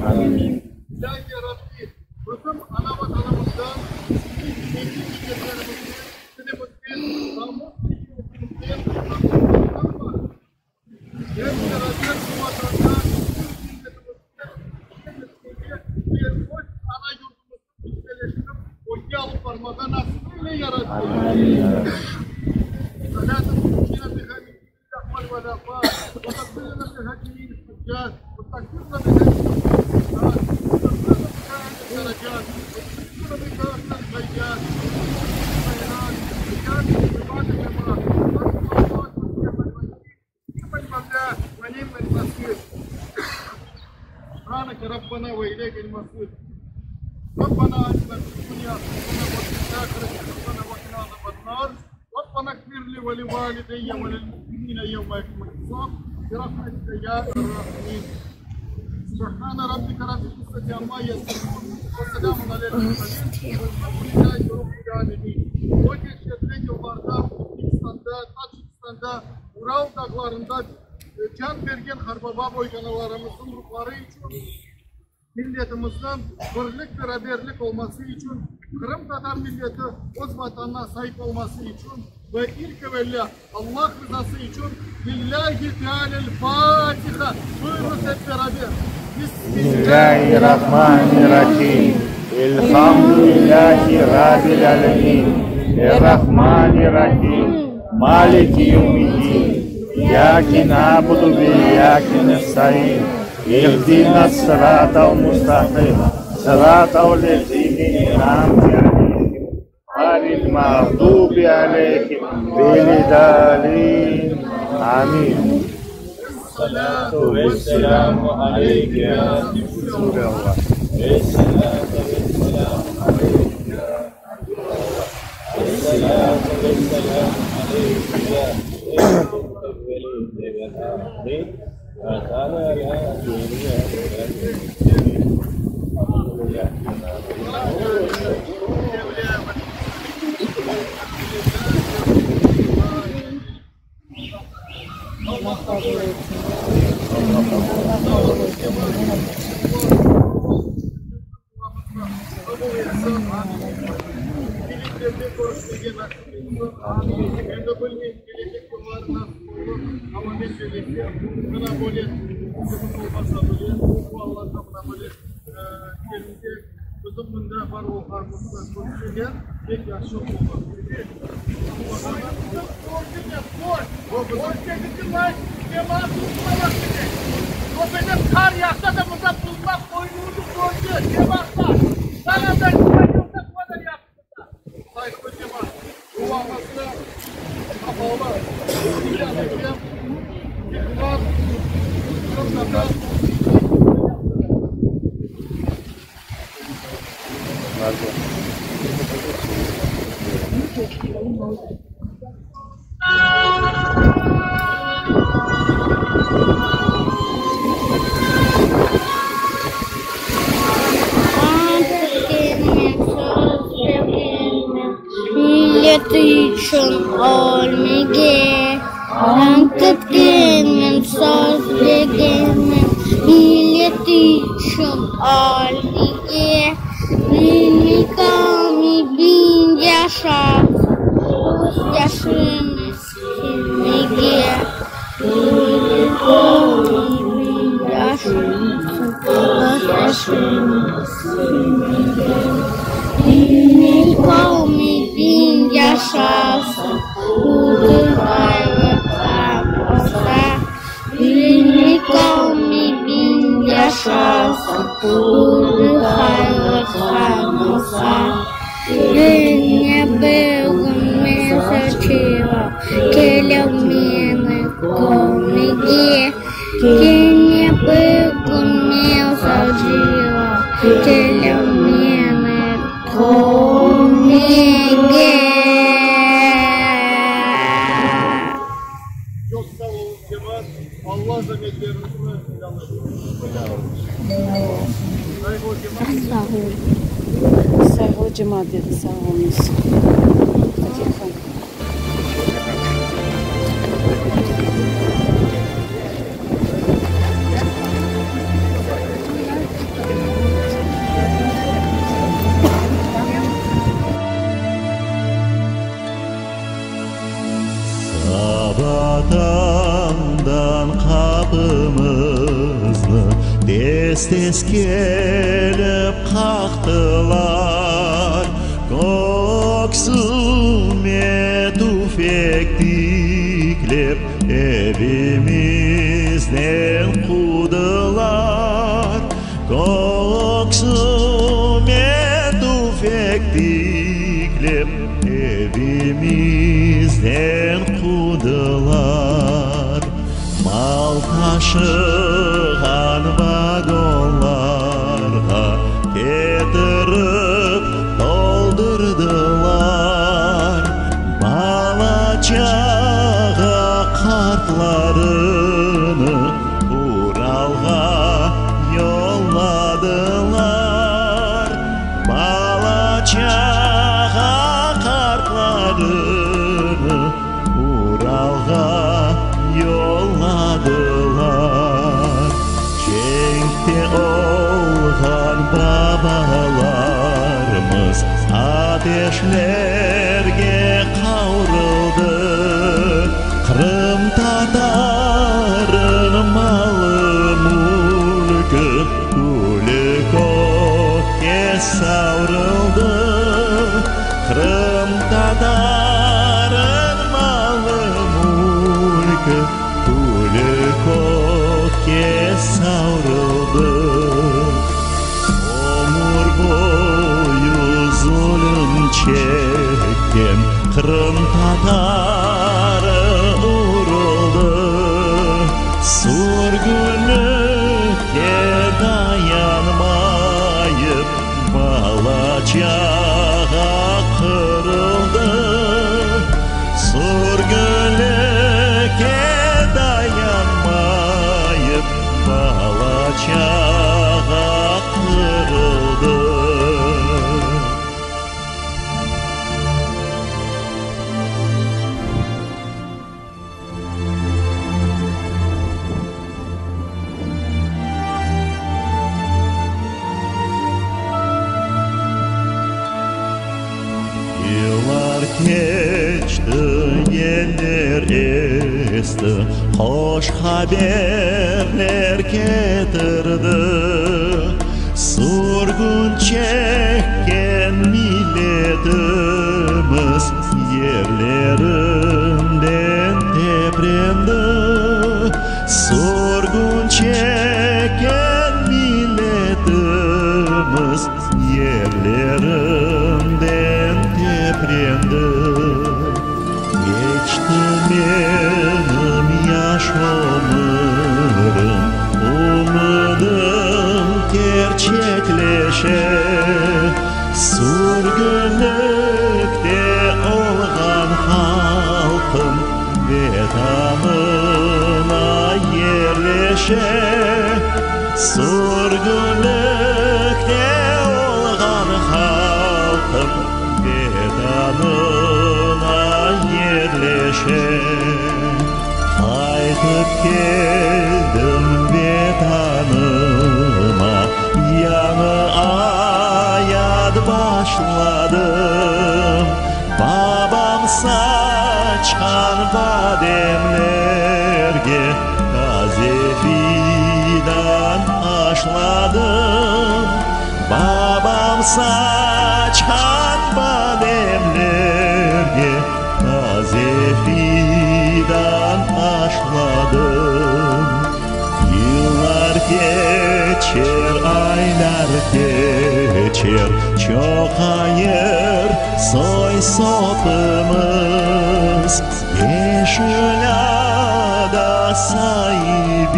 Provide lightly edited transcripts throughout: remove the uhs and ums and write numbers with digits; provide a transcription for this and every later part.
Amin. İlâhi Ya Rabbi, bizim Ana-Vatanımızdan, milliy qıymetli degerlerimizden, tilimizden, namus ve şerefinizden marum qalma. Hep beraber bu Vatanda öz milletimizni temsil etmege ve öz Ana-Yurdumıznı güzelleştirip, ögge alıp barmağa nasip eyle, Ya Rabbi. Ural dağlarında can bergen qarbaba-boycanalarımıznıñ ruhları içün, milletimizniñ birlik-beraberlik olması içün, qırımtatar milleti öz Vatanına saip olması içün ve ilk evelâ Allah rızası içün Lillâhi Tealâl Fatiha! Buyurıñız hep beraber! Bismillâhirrahmanirrahim. Elhamdülillâhi Rabbil âlemin. Errahmanirrahim. Maliki yevmiddin. İyyâke na'budu ve iyyâke nesta'in. İhdinas sıratal mustaqim. Sıratal lezîne en'amte aleyhim. Ğayril mağdubi aleyhim velid-dâlin. Amin. Esselâtu vesselâmu aleyke ya Resulallah. Esselâtu vesselâmu aleyke ya Habiballah. Esselâtu vesselâmu aleyke ya seyyidel evveline vel âhirin ve alâ âlihi Allah qabul etsin. Ant etkenmen, söz bergenmen, Millet içün ölmege. Ant etkenmen, söz bergenmen, Millet içün ölmege. Milliy qavmiy biñ yaşasın, Közyaşımız silmege. Milliy qavmiy biñ yaşasın, Közyaşımız silmege. Milliy qavmiy biñ yaşasın, Budır ğayrı olsa. Milliy qavmiy biñ yaşasın, Budır ğayrı olsa. Kene bir kün mezarcılar kelir meni körmege, Kene bir kün mezarcılar kelir meni körmege. Çoq sağ oluñ, cemaat. Alla zametleriñizni helâl etsin. Sayğılı cemaat. Sayğılı cemaat, dedi, sağ oluñız. Telefon. Tez-tez kelip qaqtılar, Köksüme tüfek tiklep, Evimizden qudılar. Köksüme tüfek tiklep, Evimizden qudılar. Mal taşığan vagonlarğa ketirip toldurdılar. Bala-çağa qartlarını Uralğa yolladılar. Bala-çağa qartlarını Uralğa yolladılar. Cenkte olğan babalarımız ateşlerge qavruldı. Qırımtatarın malı-mülkü külü kökke savruldı. Qırımtatarın malı-mülkü külü kökke savruldı. Ömür boyu zulüm çekken qırımtatarı uruldı. Sürgünlikke dayanmayıp, Bala-çağa qırıldı, Sürgünlikke dayanmayıp, Bala-çağa qırıldı. Yıllar keçti, yeller esti, Hoş haberler ketirdi. Sürgün çekken milletimiz Yerlerinden teprendi, Sürgün çekken milletimiz Yerlerinden teprendi. Keçti menim yaş ömürim, Ümüdim kerçekleşe. Sürgünlikte olğan halqım Vetanına yerleşe. Sürgünlikte olğan halqım Vetanına yerleşe. Qaytıp keldim Vetanıma, Yañı ayat başladım. Babam saçqan bademlerge Taze fidan aşladım. Babam saçqan bademlerge Taze fidan aşladım. Yıllar keçer, aylar keçer, Çoqayır soy-sopımız. Yeşil ada saibinde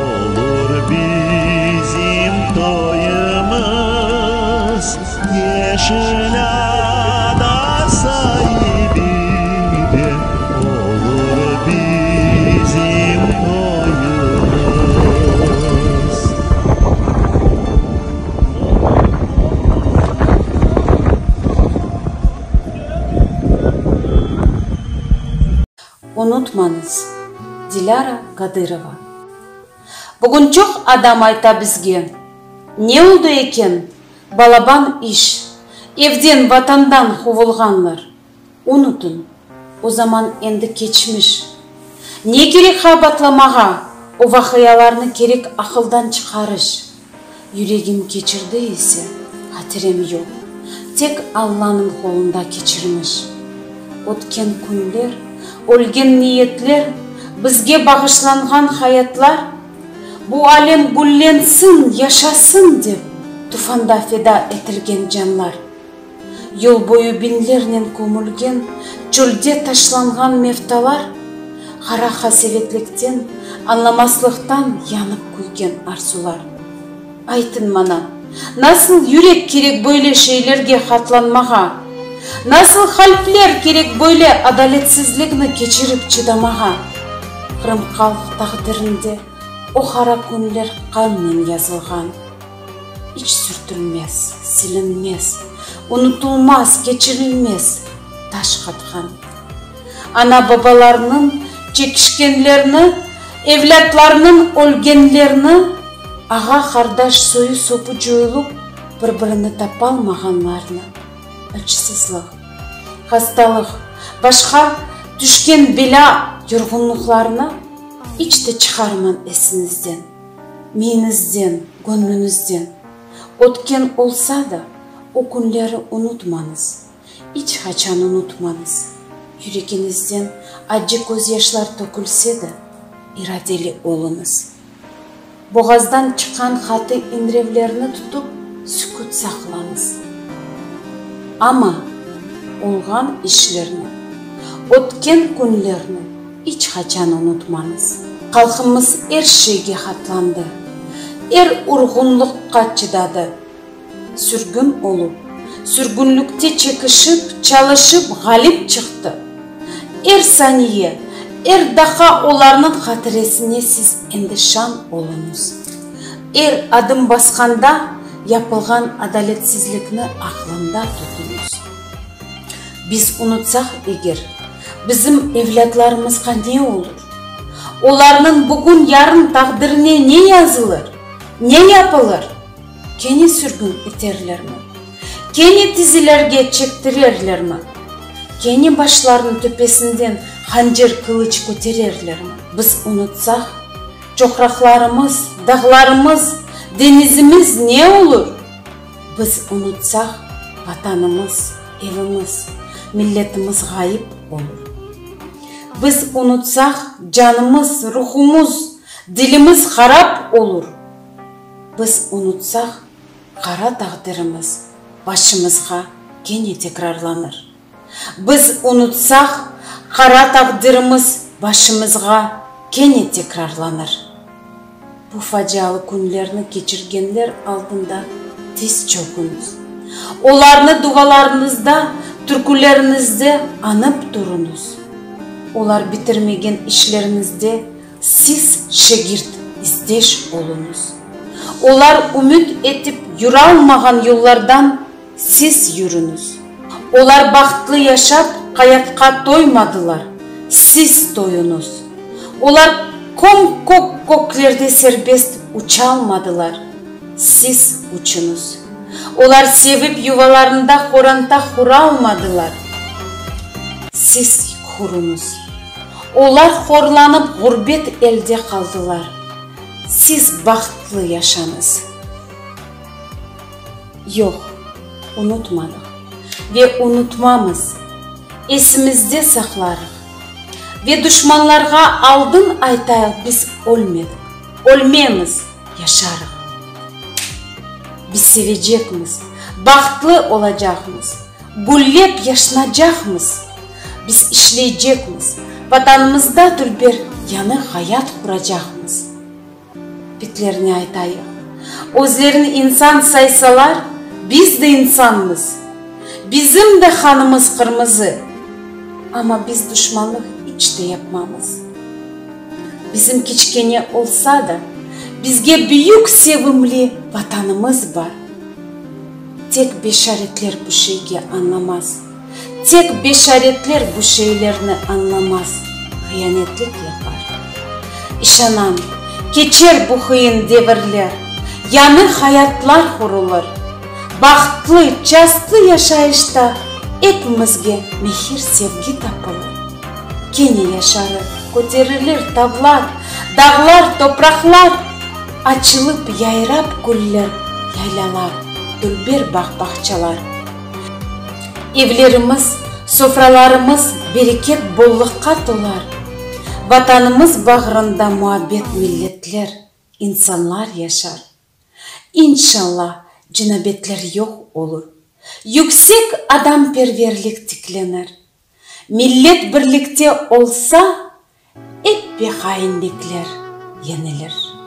Olur bizim toyumız. Yeşil ada saibinde Olur bizim toyumız. Unutmañız, Dilâra Qadırova. Bugün çoq adam ayta bizge, Ne oldı eken, balaban iş, evden, vatandan quvulğanlar. Unutın, o zaman endi keçmiş. Ne kerek qabatlamağa? O vaqialarnı kerek aqıldan çıqarış. Yüregim keçirdi ise, hatirem yoq. Tek Allanıñ qolunda keçirmiş. Ötken künler, ölgen niyetler, bizge bağışlanğan hayatlar, bu alem güllensin, yaşasın dep tufanda feda etilgen canlar. Yol boyu biñlernen kömülgen, çölde taşlanğan mevtalar, qara qasevetlikten, añlamaslıqtan yanıp küygen arzular. Aytıñ maña, nasıl yürek kerek böyle şeylerge qatlanmağa? Nasıl qalpler kerek böyle adaletsizlikni keçirip çıdamağa? Qırım halq taqdirinde o qara künler qannen yazılğan. İç sürtülmez, silinmez, unutılmaz, keçirilmez taş qatqan. Ana-babalarnıñ çekişkenlerini, evlâtlarnıñ ölgenlerini, ağa-qardaş soyu-sopu coyulıp, bir-birini tapalmağanlarını, açsızlıq, hastalıq, başqa tüşken belâ yorğunlıqlarını iç te çıqarmañ esiñizden. Miyiñizden, göñlüñizden ötken olsa da, o künleri unutmañız, iç qaçan unutmañız. Yüregiñizden accı közyaşlar tökülse de, iradeli oluñız. Boğazdan çıqqan qatı inrevlerni tutıp, süküt saqlañız. Amma olğan işlerni, ötken künlerni İç qaçan unutmañız, halqımız er şeyge qatlandı, er urğunlıqqa çıdadı. Sürgün olıp, sürgünlikte çekişip, çalışıp ğalip çıqtı. Er saniye, er daqqa olarnıñ hatiresine siz endi şan oluñız. Er adım basqanda yapılğan adaletsizlikni aqlında tutuñız. Biz unutsaq eger, bizim evlâtlarımızğa ne olur? Olarnıñ bugün-yarın taqdirine ne yazılır, ne yapılır? Kene sürgün eterlermi? Kene tizilerge çektirerlermi? Kene başlarınıñ töpesinden hancer-qılıç kötererlermi? Biz unutsaq, çoqraqlarımız, dağlarımız, deñizimiz ne olur? Biz unutsaq, Vatanımız, evimiz, milletimiz ğayıp olur. Biz unutsaq, canımız, ruhumuz, dilimiz harap olur. Biz unutsaq, qara taqdirimiz başımızğa kene tekrarlanır. Biz unutsaq, qara taqdirimiz başımızğa kene tekrarlanır. Bu facialı künlerni keçirgenler aldında tiz çöküñiz. Olarnı dualarıñızda, türküleriñizde añıp turuñız. Olar bitirmegen işleriñizde siz şegirt, izdeş oluñız. Olar ümüt etip yüralmağan yollardan Siz yürüñiz. Olar bahtlı yaşap, hayatqa toymadılar, siz toyuñız. Olar köm-kök köklerde serbest uçalmadılar, siz uçuñız. Olar sevip yuvalarında qoranta quralmadılar, siz quruñız. Olar horlanıp ğurbet elde qaldılar, siz bahtlı yaşañız. Yoq, unutmadıq ve unutmamız, esimizde saqlarıq ve duşmanlarğa aldın aytayıq, biz ölmedik, ölmemiz, yaşarıq. Biz sevecekmiz, bahtlı olacaqmız, güllep yaşnacaqmız. Biz işleycekmiz, Vatanımızda dülber yañı hayat quracaqmız. Bitlerine aytayıq, özlerini insan saysalar, biz de insanmız. Bizim de qanımız qırmızı. Amma biz duşmanlıq iç de yapmamız. Bizim kiçkene olsa da, bizge büyük sevimli Vatanımız bar. Tek beşaretler bu şeyge añlamaz. Tek beşaretler bu şeylerni añlamaz, hıyanetlik yapar. İşanam, keçer bu qıyın devirler, yañı hayatlar qurulır. Bahtlı, çastlı yaşayışta epimizge mehir-sevgi tapılır. Kene yaşarır, köterilir tavlar, Dağlar, topraqlar açılıp yayrap güller yaylalar, dülber bağ-bağçalar. Evlerimiz, sofralarımız bereket-bolluqqa tolar. Vatanımız bağrında muabbet milletler, insanlar yaşar. İnşallah, cinabetler yoq olur, yüksek adamperverlik tiklenir. Millet birlikte olsa, ep be hainlikler yenilir.